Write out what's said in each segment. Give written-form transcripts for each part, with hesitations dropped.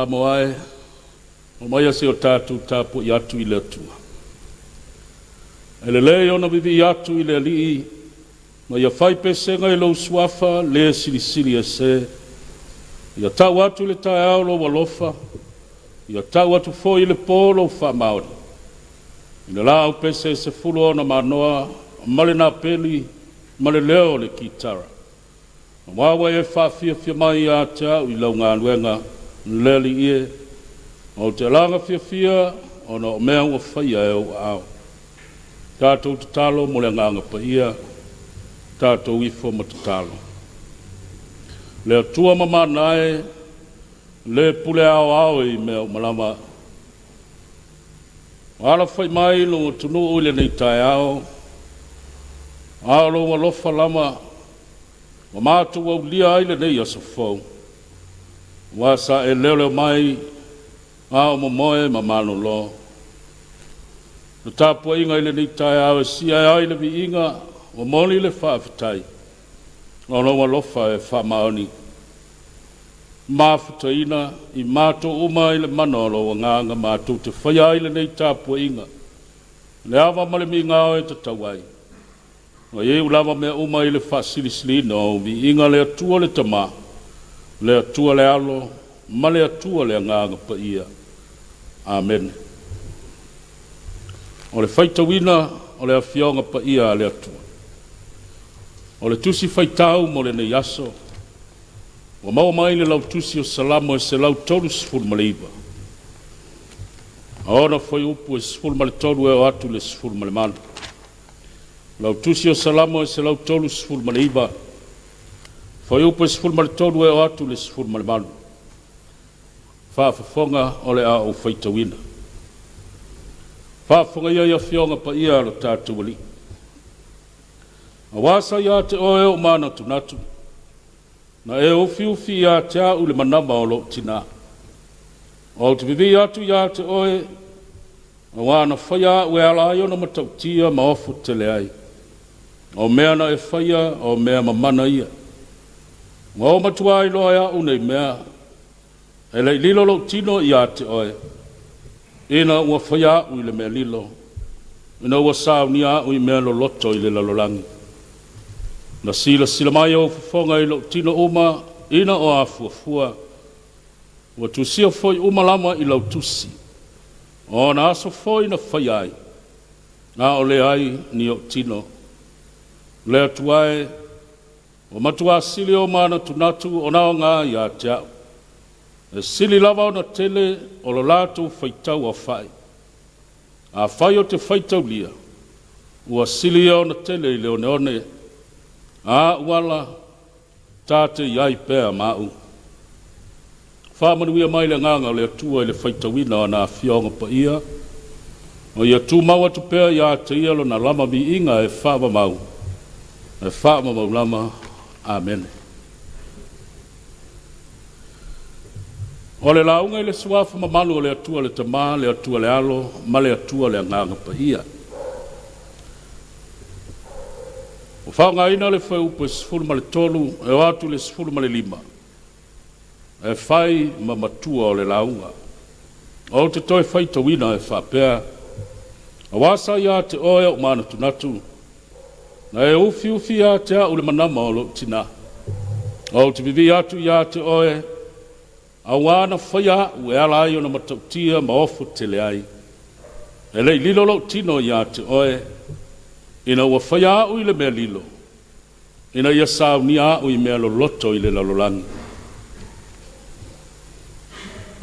Samoa e, omaia seia o tatou tapuai atu i le Atua. E lelei ona vivii atu i le Alii ma ia fai pesega i lou Suafa le Silisili Ese. Ia tau atu i le taeao lou alofa, ia tau atu foi i le po lou faamaoni. I le laau pese e 10 ona manoa ma le napeli ma le leo o le kitara. Aua ua e faafiafia mai ia te au i lau galuega, le Alii e, ou te alaga fiafia ona o mea ua faia e ou aao. Tatou tatalo mo le Agaga Paia, tatou ifo ma tatalo. Le Atua mamana e, le pule aoao i mea uma lava, ua alafai mai lou atunuu i lenei taeao, a o lou alofa lava ua matou aulia ai lenei aso fou, aua sa e leoleo mai a o momoe ma malolo. Le tapuaiga i lenei taeao e sia ai le viiga, momoli le faafetai, o lou alofa e faamaoni, mafutaina i matou uma i le mana o lou agaga matou te faia ai lenei tapuaiga, le ava ma le migao e tatau ai. Ma iu lava mea uma i le faasilisiliina o viiga le Atua le Tama, le Atua le Alo, ma le Atua le Agaga Paia. Amene. O le faitauina o le Afioga Paia a le Atua. O le tusi faitau mo lenei aso, ua maua mai le lautusi o Salamo e 139. A ona fuaiupu e 13 e oo atu i le 18. Lautusi o Salamo e 139, fuaiupu e 13 e oo atu i le 18. Faafofoga o le a ou faitauina. Faafofoga ia i Afioga Paia a lo tatou Alii. Aua sa ia te oe ou manatunatu, na e ufiufi ia te au le manava o lou tinā. Ou te vivii atu ia te oe, aua na faia au e ala ai ona matautia ma ofo tele ai. O mea na e faia, o mea mamana ia. Ua ou matua iloa e au nei mea, e le i lilo lou tino ia te oe, ina ua faia au i le mea lilo, ina ua saunia au i mea loloto i le lalolagi. Na silasila mai ou fofoga i lou tino uma, ina o afuafua, ua tusia foi uma lava i lau tusi, o na aso foi na faia ai, a o leai ni ou tino. Le Atua e, ua matua sili o manatunatu ona aoga ia te au. E sili lava ona tele o lo latou faitau aofai. A fai o te faitaulia, ua sili ia ona tele i le oneone, a au ala ta te i ai pea ma au. Faamanuia mai le agaga o le Atua i le faitauina o ana afioga paia, o ia tumau atu pea ia te ia lona lava viiga e faavavau, e faavavau lava. Amene. O le lauga i le suafa mamalu o le Atua le Tama, le Atua le Alo, ma le Atua le Agaga Paia. Ua faaaogaina le fuaiupu e 13 e oo atu i le 15 e fai ma matua o le lauga. Ou te toe faitauina e faapea, aua sa ia te oe ou manatunatu, na e ufiufi ia te au le manama o lou tinā. Ou te vivii atu ia te oe, aua na faia au e ala ai ona matautia ma ofo tele ai. E le i lilo lou tino ia te oe, ina ua faia au i le mea lilo, ina ia saunia au i mea loloto i le lalolagi.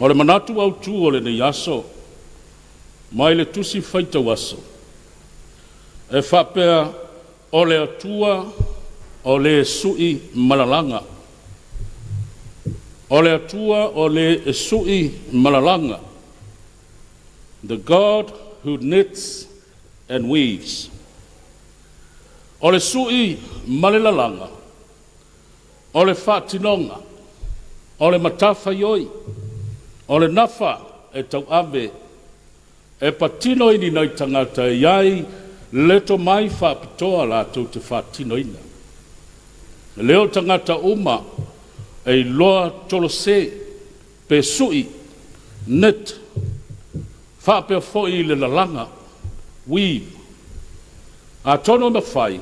O le manatu autū o lenei aso, mai le tusi faitau aso, e faapea o le Atua o le sui malalaga. O le Atua o le e sui malalaga. The God who knits and weaves. O le sui ma le lalaga, o le faatinoga, o le matafaioi, o le nafa e tauave, e patino i ni nai tagata e iai le tomai faapitoa latou te faatinoina. E le o tagata uma e iloa tolosē pe sui Knit, faapea foi i le lalaga, weave. Atonu e mafai,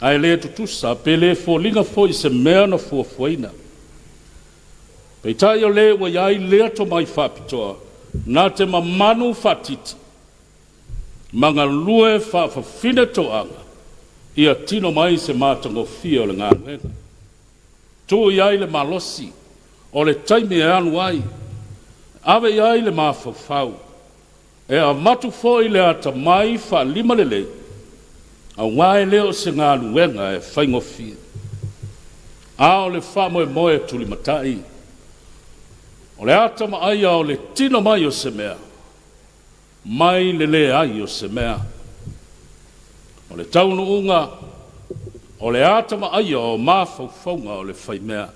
ae le tutusa pe le foliga foi se mea na fuafuaina. Peitai o le ua i ai lea tomai faapitoa na te mamanu faatiti ma galue faafafine toaga ia tino mai se matagofie o le galuega. Tuu i ai le malosi o le taimi e alu ai, ave i ai le mafaufau, e avatu foi le atamai faalimalelei, aua e le o se galuega e faigofie, a o le faamoemoe tulimatai. O le ata vaaia o le tino mai o se mea, mai le leai o se mea. O le taunuuga, o le ata vaaia o mafaufauga o le faimea.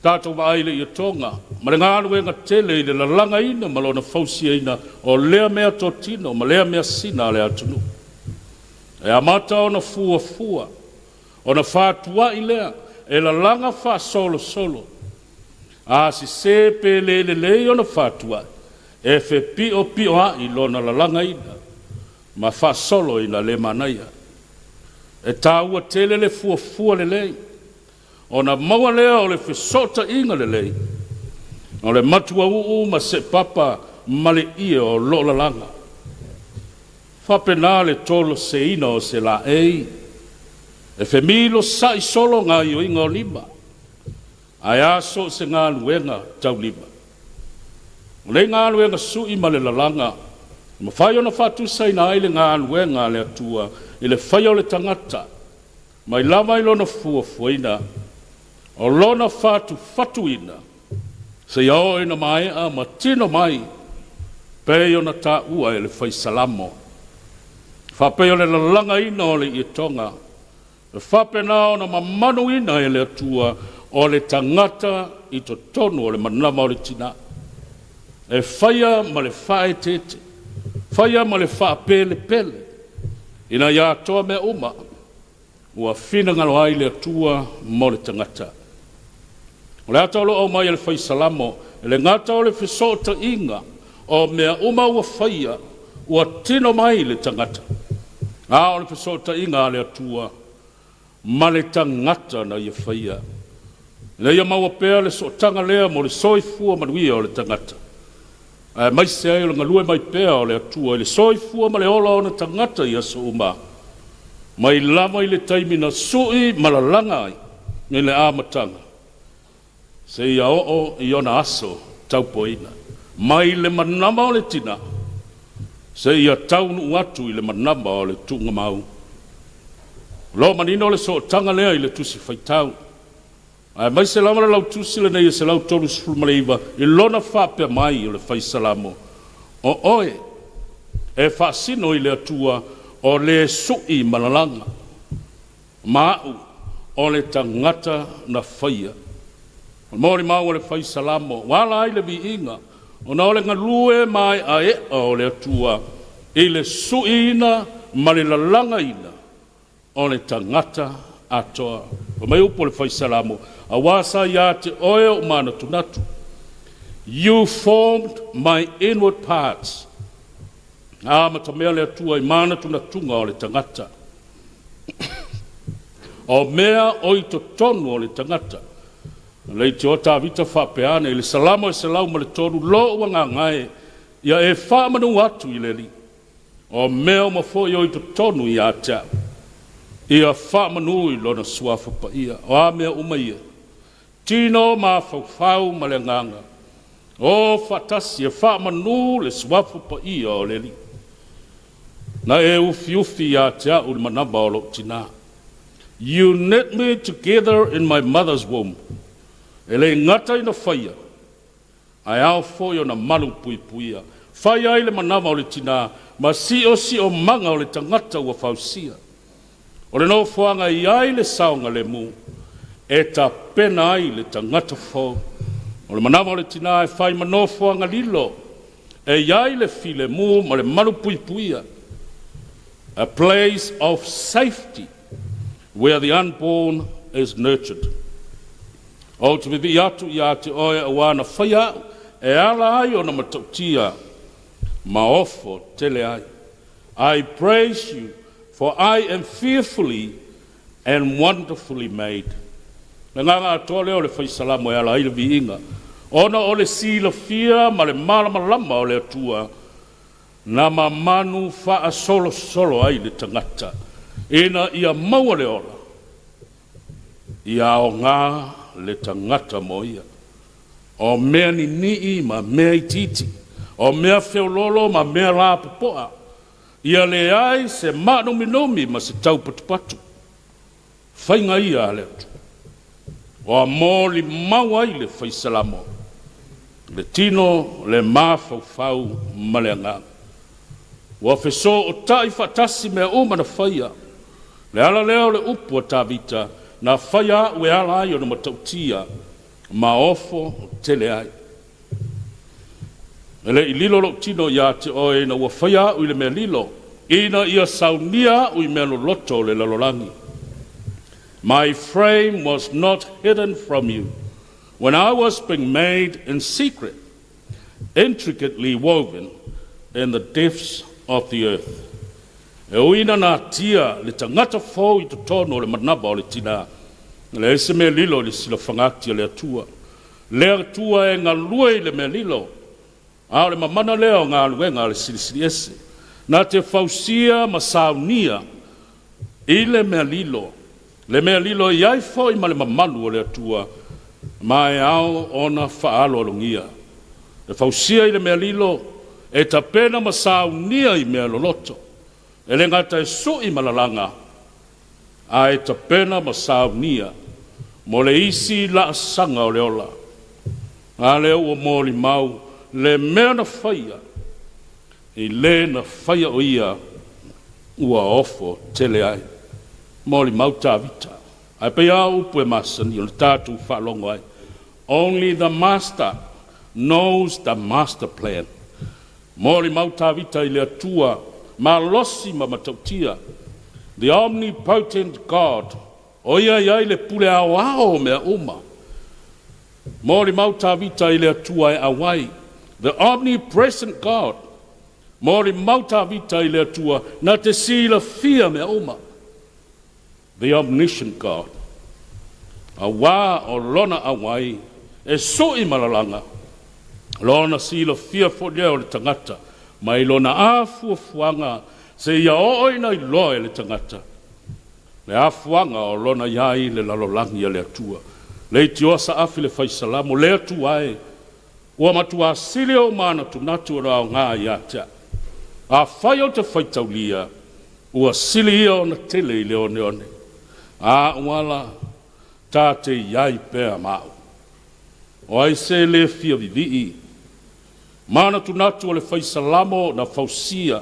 Tatou vaai i le ietoga ma le galuega tele i le lalagaina ma lona fausiaina o lea meatotino ma lea measina a le atunuu. E amata ona fuafua, ona fatuai lea e lalaga faasolosolo. A sese pe le lelei ona fatuai, e fepiopioai lona lalagaina ma faasolo ina le manaia. E taua tele le fuafua lelei, ona maua lea o le fesootaiga lelei o le matuauu ma seepapa ma le ie o loo lalaga. Faapena le toloseina o se laei, e femilosa'i solo gaoioiga o lima, ae a so o se galuega taulima. O nei galuega su'i ma le lalaga, e mafai ona faatusaina ai le galuega a le Atua i le faia o le tagata, mai lava i lona fuafuaina, o lona fatufatuina, seia oo ina maea ma tino mai pei ona taua e le Fai Salamo. Faapei o le lalagaina o le ietoga, e faapena ona mamanuina e le Atua o le tagata i totonu o le manava o le tina, e faia ma le faaeteete, faia ma le faapelepele, ina ia atoa mea uma ua finagalo ai le Atua mo le tagata. O le ata o lo o aumai e le Fai Salamo, e le gata o le fesootaiga o mea uma ua faia, ua tino mai le tagata, a o le fesootaiga a le Atua ma le tagata na ia faia, ina ia maua pea le sootaga lea mo le soifua manuia o le tagata, aemaise ai o le galue mai pea o le Atua i le soifua ma le ola o ona tagata i aso uma, mai lava i le taimi na sui ma lalaga ai i le amataga, seia oo i ona aso taupoina, mai le manava o le tina seia taunuu atu i le manava o le tuugamau. O lo o manino le sootaga lea i le Tusi Faitau, aemaise lava le lautusi lenei e 139 i lona faapea mai o le Fai Salamo, O oe e faasino i le Atua o le sui ma lalaga, ma a'u o le tagata na faia. O le molimau a le Fai Salamo ua ala ai le viiga ona o le galue mae'ae'a o le Atua i le suiina ma le lalagaina o le tagata atoa. Fai mai upu o le Fai Salamo, Auā sa iā te oe o'u manatunatu. You formed my inward parts. Na amatamea le Atua i manatunatuga o le tagata. O mea o i totonu o le tagata. Na leitioa Tavita faapea ane i le Salamo e 103, Lo'u agaga e, ia e faamanu atu i le Alii. O mea uma foi o i totonu ia te a'u, ia faamanu i Lona Suafa Paia. O a mea uma ia, tino, mafaufau ma le agaga, o faatasi e faamanu le Suafa Paia o le Alii. Na e ufiufi ia te a'u i le manava o lo'u tinā. You knit me together in my mother's womb. E le gata ina faia, ae ao foi ona malu puipuia. Fai ai le manava o le tinā ma siosiomaga o le tagata ua fausia. O le nofoaga e i ai le saogalemu, e tapena ai le tagata fou. O le manava o le tinā e fai ma nofoaga lilo, e i ai le filemu ma le malu puipuia, a place of safety where the unborn is nurtured. Ou te vivii atu ia te oe auā na faia a'u. e ala ai ona matautia ma ofo tele ai. I praise you, for I am fearfully and wonderfully made. Le agaga atoa lea o le fai salamo e ala ai le viiga, ona o le silafia ma le malamalama o le Atua na mamanu faasolosolo ai le tagata, ina ia maua le ola, ia aoga le tagata mo ia. O mea ninii ma mea itiiti, o mea feoloolo ma mea lapopoa, ia leai se maanuminumi ma se taupatupatu. Faiga ia a le Atua. Ua molimau ai le fai Salamo, le tino, le mafaufau ma le agaga. Ua fesootai faatasi mea uma na faia. Le ala lea o le upu a Tavita, na faia au e ala ai ona matautia ma ofo tele ai. E le i lilo lou tino ia te oe ina ua faia au i le mea lilo, ina ia saunia au i mea loloto o le lalolagi. My frame was not hidden from you when I was being made in secret, intricately woven in the depths of the earth. E ui ina natia le tagata fou i totonu o le manava o le tina, e leai se mea lilo i le silafagati a le Atua. Le Atua e galue i le mea lilo, a o le mamana lea o galuega a le Silisili Ese. Na te fausia ma saunia i le mea lilo, le mea lilo e i ai foi ma le mamalu o le Atua, ma e ao ona faaaloalogia. E fausia i le mea lilo, e tapena ma saunia i mea loloto. E le gata e sui ma lalaga, ae tapena ma saunia mo le isi laasaga o le ola. A lea ua molimau le mea na faia, i le na faia o ia ua ofo tele ai. Molimau Tavita. Ae pei lava o upu e masani ona tatou faalogo ai. Only the master knows the master plan. Molimau Tavita i le Atua malosi ma matautia. The omnipotent God, o ia e i ai le pule aoao o mea uma. Molimau Tavita i le Atua e auai. The omnipresent God. Molimau Tavita i le Atua na te silafia mea uma. The omniscient God. Auā o lona auai e sui ma lalaga, lona silafia foi lea o le tagata mai lona afuafuaga seia oo ina iloa e le tagata le afuaga o lona i ai i le lalolagi a le Atua. Leitioa saafi le fai Salamo, Le Atua e, ua matua sili ou manatunatu ona aoga ia te au. Afai ou te faitaulia, ua sili ia ona tele i le oneone. A auala ta te i ai pea ma au. O ai se le fia vivii? Manatunatu o le fai Salamo na fausia,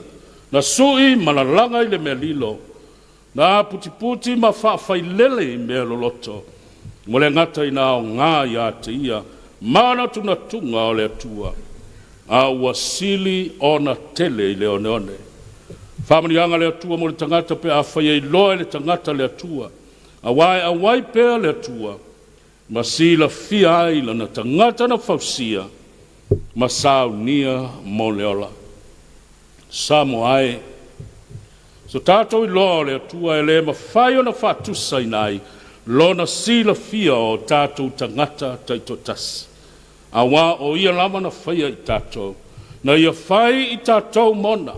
na sui ma lalaga i le mea lilo, na aputiputi ma faafailele i mea loloto, ua le gata ina aoga ia te ia manatunatuga o le Atua, a ua sili ona tele i le oneone. Faamanuiaga a le Atua mo le tagata pe afai e iloa e le tagata le Atua, auā e auai pea le Atua ma silafia ai lana tagata na fausia ma saunia mo le ola. Samoa e, so tatou iloa o le Atua e le mafai ona faatusaina ai lona silafia o tatou tagata taitoatasi, auā o ia lava na faia i tatou, na ia fai i tatou mona,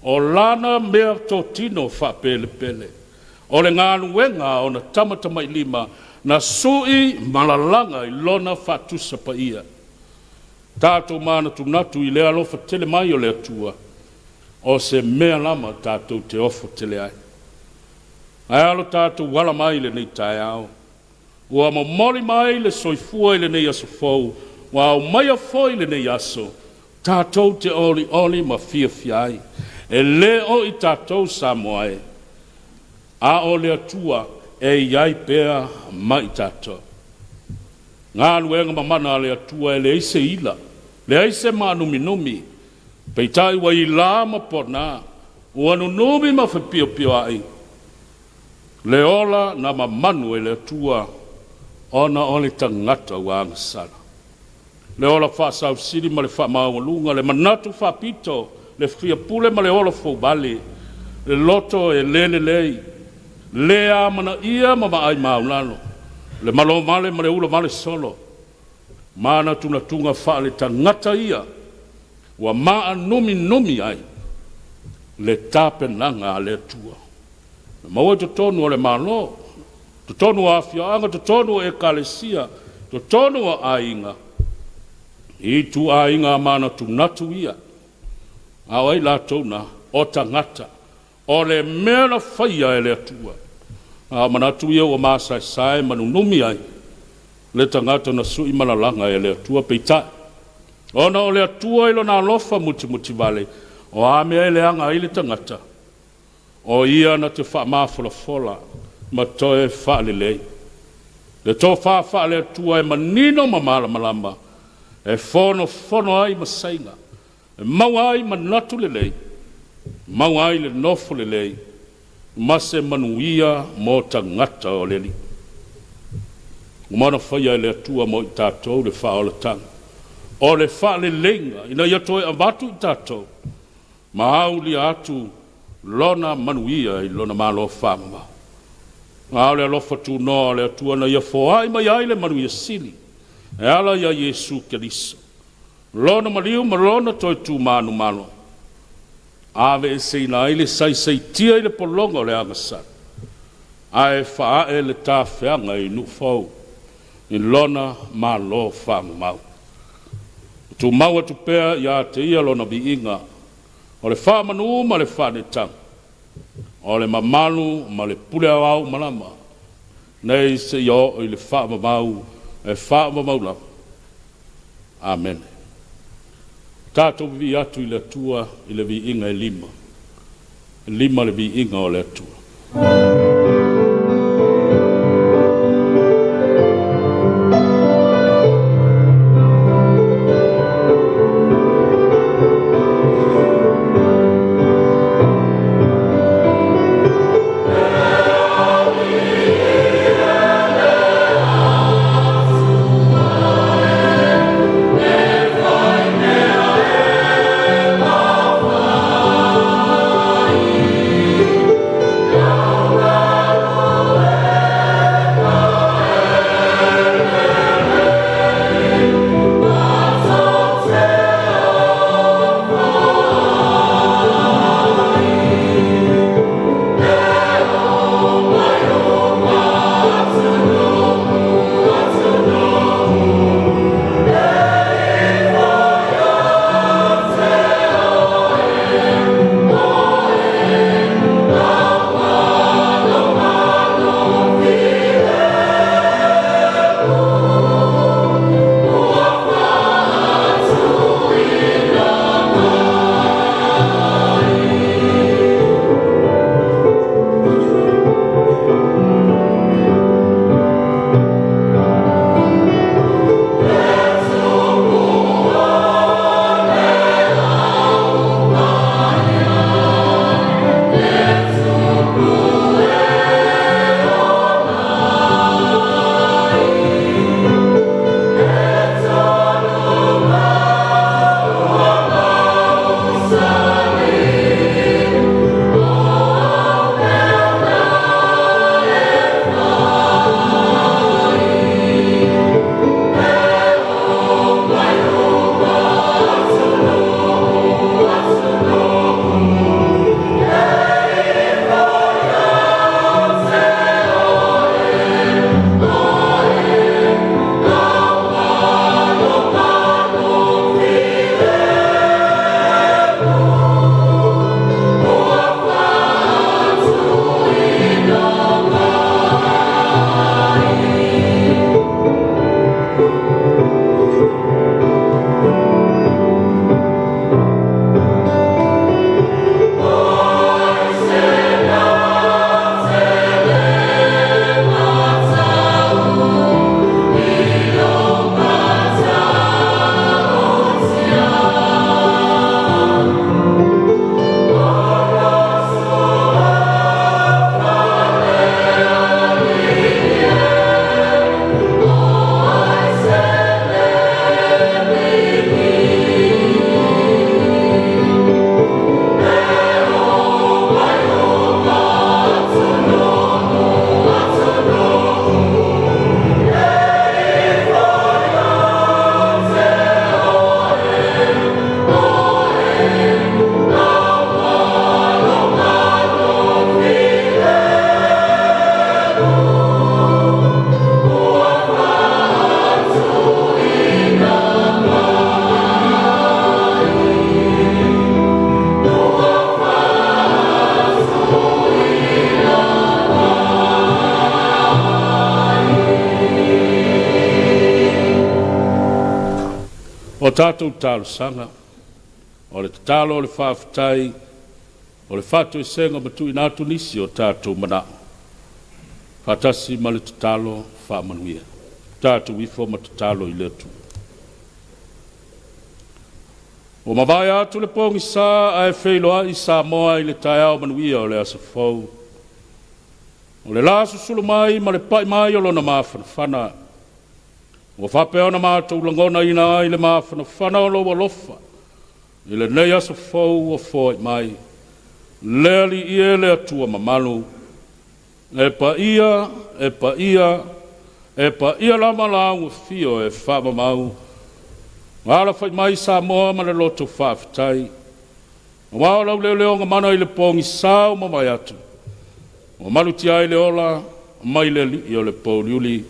o lana mea totino faapelepele, o le galuega a ona tamatamailima na sui ma lalaga i lona faatusa paia. Tatou manatunatu i le alofa tele mai o le Atua, o se mea lava tatou te ofo tele ai. Ae a lo tatou ala mai i lenei taeao? Ua momoli mai le soifua i lenei aso fou, ua aumaia foi lenei aso, tatou te olioli ma fiafia ai. E le o i tatou Samoa e, a o le Atua e i ai pea ma i tatou. Galuega mamana a le Atua e leai se ila, leai se maanuminumi, peitai ua ilā ma ponā, ua nunumi ma fepiopioaʻi le ola na mamanu e le Atua ona o le tagata ua agasala. Le ola faasausili ma le faamaualuga, le manatu faapito, le fia pule ma le ola fouvale, le loto e le lelei, le amanaia ma vaai maulalo, le malovale ma le ulavale solo, manatunatuga faale-tagata ia ua maanuminumi ai le tapenaga a le Atua. E maua i totonu o le Malo, totonu o afioaga, totonu o ekalesia, totonu o aiga, i ituaiga manatunatu ia. A o ai latou na? O tagata. O le mea na faia e le Atua, a o manatu ia ua masaesae ma nunumi ai le tagata na sui ma lalaga e le Atua. Peitai, ona o le Atua i Lona alofa mutimutivale, o a mea e leaga ai le tagata, o Ia na te faamafolafola ma toe faalelei. Le tofa faale-Atua e manino ma malamalama, e fonofono ai masaiga, e maua ai manatu lelei, maua ai le nofo lelei, ma se manuia mo tagata o le Alii. Ua uma ona faia e le Atua mo i tatou le faaolataga, o le faaleleiga ina ia toe avatu i tatou ma aulia atu Lona manuia i Lona Malo faamamao. A o le alofa tunoa o le Atua na Ia foai mai ai le manuia sili e ala ia Iesu Keriso, Lona maliu ma Lona toe tu manumalo, aveeseina ai le saisaitia i le pologa o le agasala, ae faaee le tafeaga i nuu fou i Lona Malo faamamao. Tumau atu pea ia te Ia Lona viiga, o le faamanu ma le faaneetaga, o le mamalu ma le pule aoao uma lava, nei seia oo i le faavavau e faavavau lava. Amene. Tatou vivii atu i le Atua i le viiga e lima. E lima le viiga o le Atua. O tatou talosaga, o le tatalo o le faafetai, o le faatoesega ma tuuina atu nisi o tatou manao, faatasi ma le tatalo faamanuia. Tatou ifo ma tatalo i le Atua. Ua mavae atu le pogisa ae feiloai Samoa i le taeao manuia o le aso fou. O le la susulu mai ma le pai mai o lona mafanafana, ua faapea ona matou lagonaina ai le mafanafana o lou alofa i lenei aso fou ua foai mai. Le Alii e le Atua mamalu, e paia, e paia, e paia lava lau afio e faamamau. Alafai mai Samoa ma le loto faafetai, aua o lau leoleoga mana i le pogisa ua mavae atu, ua malutia ai le ola mai le alii o le pouliuli.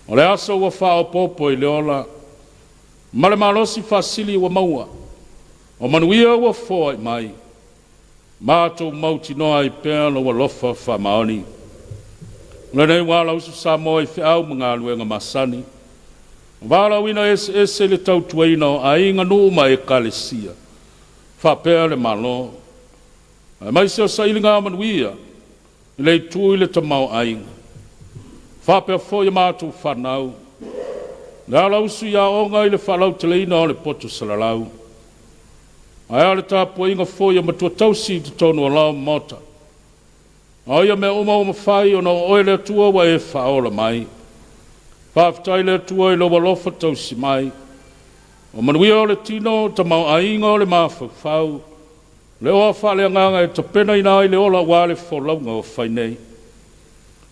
O le aso ua faaopoopo i le ola, ma le malosi faasili ua maua, o manuia ua foai mai, matou mautinoa ai pea lou alofa faamaoni. O lenei ua alausu Samoa i feau ma galuega masani, valaauina eseese i le tautuaina o aiga, nuu ma ekalesia, faapea le Malo, aemaise o sailiga manuia i le itu i le tamaoaiga, faapea foi a matou fanau, le alausu i aoga i le faalauteleina o le poto salalau, ae a le tapuaiga foi a matua tausi i totonu o lao maota. A o ia mea uma ua mafai ona o oe le Atua ua e faaola mai. Faafetai le Atua i lou alofa tausi mai. O manuia o le tino, tamaoaiga o le mafaufau, le oa faaleagaga e tapenaina ai le ola aua le folauga o fai nei.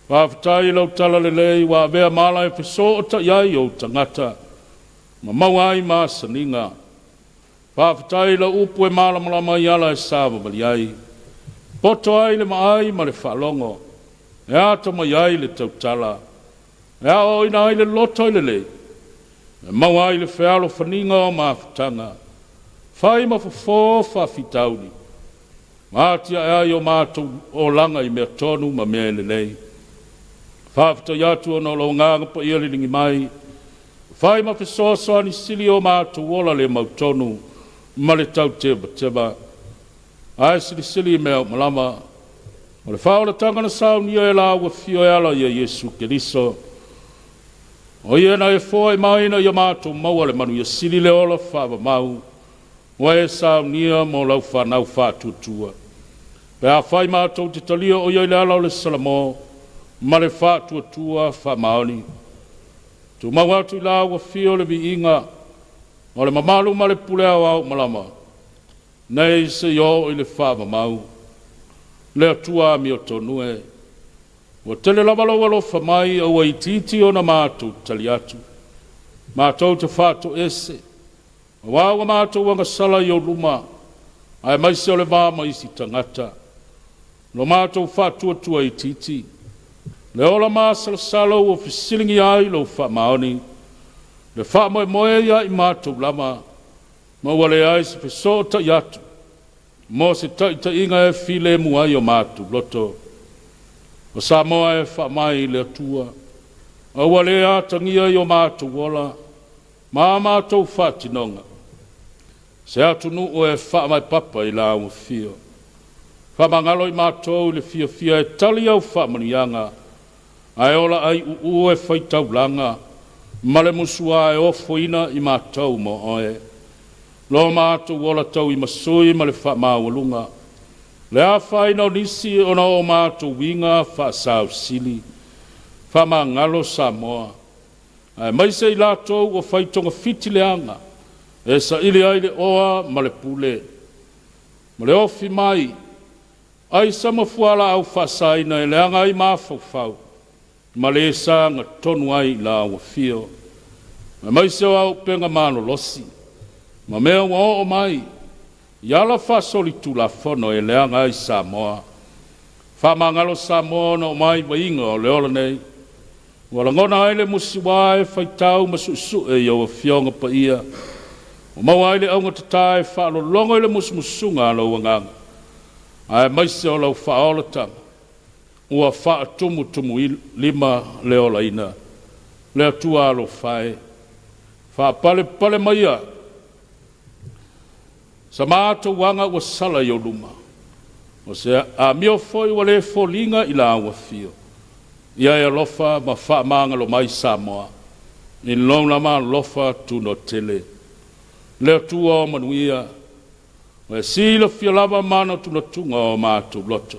Faafetai i lau talalelei ua avea ma ala e fesootai ai ou tagata ma maua ai masaniga. Faafetai i lau upu e malamalama ai ala e savavali ai, poto ai le vaai ma le faalogo, e atamai ai le tautala, e aoaoina ai le loto i le lelei, e maua ai le fealofaniga o mafutaga, fai ma fofo faafitauli, ma atiae ai o matou olaga i mea tonu ma mea e lelei. Faafetai atu ona o lou Agaga Paia liligi mai, fai ma fesoasoani sili o matou ola le mautonu ma le tautevateva, ae silisili i mea uma lava, o le faaolataga na saunia e lau afio e ala ia Iesu Keriso, o ia na e foai mai ina ia matou maua le manuia sili le ola faavavau, ua e saunia mo lau fanau faatuatua. Pe afai matou te talia o ia i le ala o le Salamo ma le faatuatua faamaoni. Tumau atu i lau afio le viiga o le mamalu ma le pule aoao uma lava, nei seia oo i le faavavau. Le Atua amiotonu e, ua tele lava lou alofa mai, a ua itiiti ona matou tali atu. Matou te faatoese, aua ua matou agasala i ou luma, aemaise o le va ma isi tagata. Lo matou faatuatua itiiti, le ola masalosalo ua fesiligia ai lou faamaoni, le faamoemoe ia i matou lava, ma ua leai se fesootai atu mo se taitaiga e filemu ai o matou loto. O Samoa e faamai i le Atua, a ua le atagia i o matou ola ma a matou faatinoga, se atunuu e faavaepapa i lau afio. Faamagalo i matou i le fiafia e tali au faamanuiaga, ae ola ai uu e faitaulaga ma le musuā e ofoina i matou mo oe. Lo matou ola tauimasui ma le faamaualuga, le afaina o nisi ona o matou uiga faasausili. Faamagalo Samoa, aemaise i latou ua fai togafiti leaga e saili ai le oa ma le pule, ma le ofi mai ai sama fualaau faasaina e leaga ai mafaufau ma le sagatonu ai i lau afio, aemaise o auupega malolosi ma mea ua oo mai i ala faasolitulafono e leaga ai Samoa. Faamagalo Samoa ona o vaivaiga o le ola nei, ua lagona ai le musiuā e faitau ma suesue i ou afioga paia, ua maua ai le augatata e faalologo i le musumusuga a lou agaga, aemaise o lau faaolataga ua faatumutumulima le olaina. Le Atua alofa e, Faapalepale maia sa matou aga ua sala i ou luma, o se amio foi ua le foliga i lau afio. Ia e alofa ma faamagalo mai Samoa i lou lava alofa tunoa tele. Le Atua o manuia, ua e silafia lava manatunatuga o matou loto.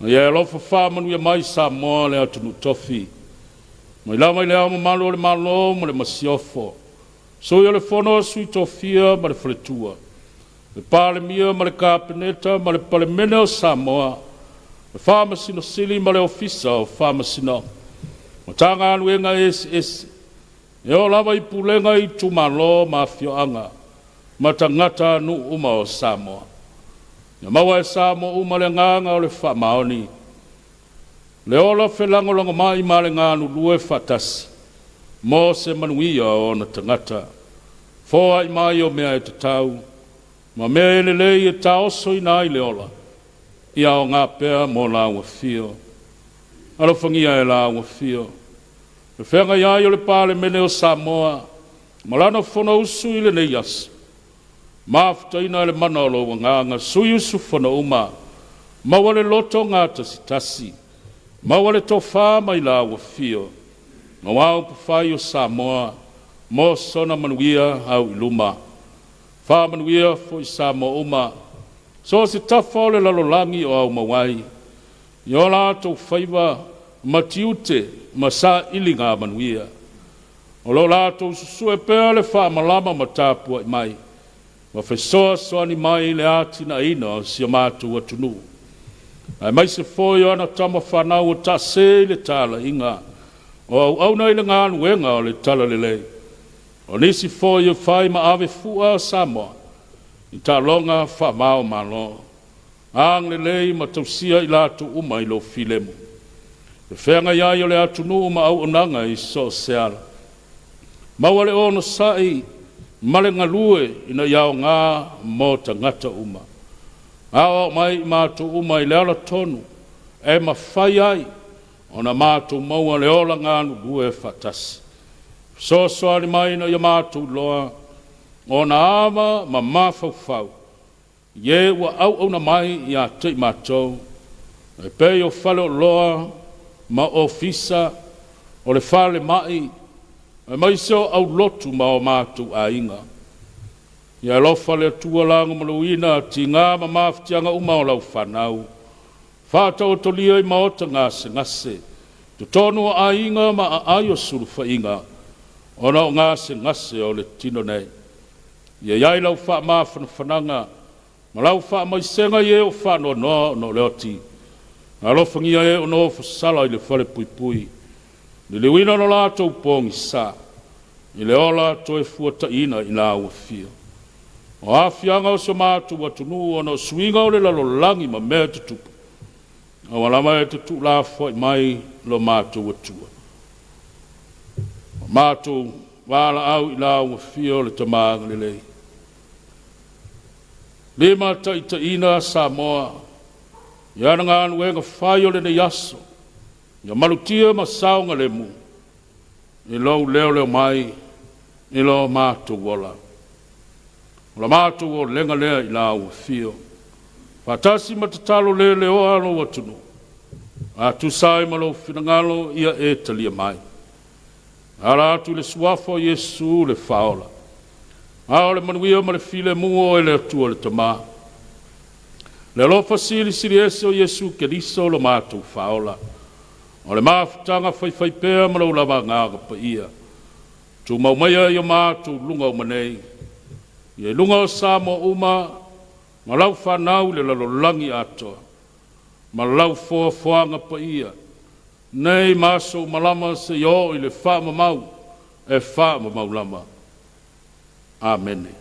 Ia e alofa faamanuia mai Samoa le atunuu tofi, mai lava i le Ao Mamalu o le Malo ma le Masiofo, Sui o le Fono a Sui Tofia ma le Faletua, le Palemia ma le Kapeneta ma le Palemene o Samoa, le Faamasino Sili ma le Ofisa o Faamasinoga, Matagaluega eseese, e oo lava i pulega i itumalo ma afioaga ma tagatanuu uma o Samoa. Ia maua e Samoa uma le agaga o le faamaoni, le ola felagolagomai ma le galulue faatasi mo se manuia o ona tagata. Foai mai o mea e tatau ma mea e lelei e taosoina ai le ola, ia aoga pea mo lau afio. Alofagia e lau afio le feagai ai o le Palemene o Samoa ma lana Fonousu i lenei aso, mafutaina e le mana o lou Agaga sui usufono uma, maua le loto gatasitasi, maua le tofa mai lau afio, aua upufai o Samoa mo sona manuia au i luma. Faamanuia foi Samoa uma, so o se tafa o le lalolagi o aumau ai, i o latou faiva ma tiute ma sailiga manuia. O lo o latou susue pea le faamalama ma tapuai mai, ma fesoasoani mai i le atinaeina o si o matou atunuu, aemaise foi o ana tama fanau o taase i le talaiga o auauna i le galuega o le Talalelei. O nisi foi e fai ma ave fua a Samoa i taaloga faava-o-Malo. Agalelei ma tausia i latou uma i lou filemu. Le feagai ai o le atunuu ma auaunaga i so o se ala. Maua le onosai ma le galue ina ia aoga mo tagata uma. Aoao mai i matou uma i le ala tonu e mafai ai ona matou maua le ola galulue faatasi. Fesoasoani mai ina ia matou iloa ona ava ma mafaufau i e ua auauna mai ia te i matou, e pei o faleoloa ma ofisa, o le falemai, aemaise o aulotu ma o matou aiga. Ia alofa le Atua lagomaluina tiga ma mafatiaga uma o lau fanau, faataotolia i maota gasegase, totonu o aiga ma aai o sulufaiga, ona o gasegase o le tino nei. Ia i ai lau faamafanafanaga ma lau faamaisega i e o faanoanoa ona o le oti. Alofagia e o nofosala i le falepuipui, liliuina lo latou pogisa i le ola toefuataiina i lau afio. O aafiaga o so matou atunuu ona o suiga o le lalolagi ma mea e tutupu, aua lava e te tuulafoai mai lo matou Atua. O matou valaau i lau afio le Tama Agalelei. Limataitaiina Samoa i ana galuega fai o lenei aso, ia malutia ma saogalemu i lou leoleo mai i lo matou ola. O la matou olega lea i lau afio, faatasi ma tatalo leleoa a lou atunuu, a tusa ai ma lou finagalo ia e talia mai. Ala atu i le suafa o Iesu le Faaola. A o le manuia ma le filemu o e le Atua le Tama, le alofa silisili ese o Iesu Keriso lo matou Faaola, o le mafutaga faifaipea ma lou lava Agaga Paia, tumau maia i o matou luga uma nei, ia i luga o Samoa uma ma lau fanau i le lalolagi atoa, ma lau foafoaga paia, nei ma aso uma lava seia oo i le faamamau e faamamau lava. Amene.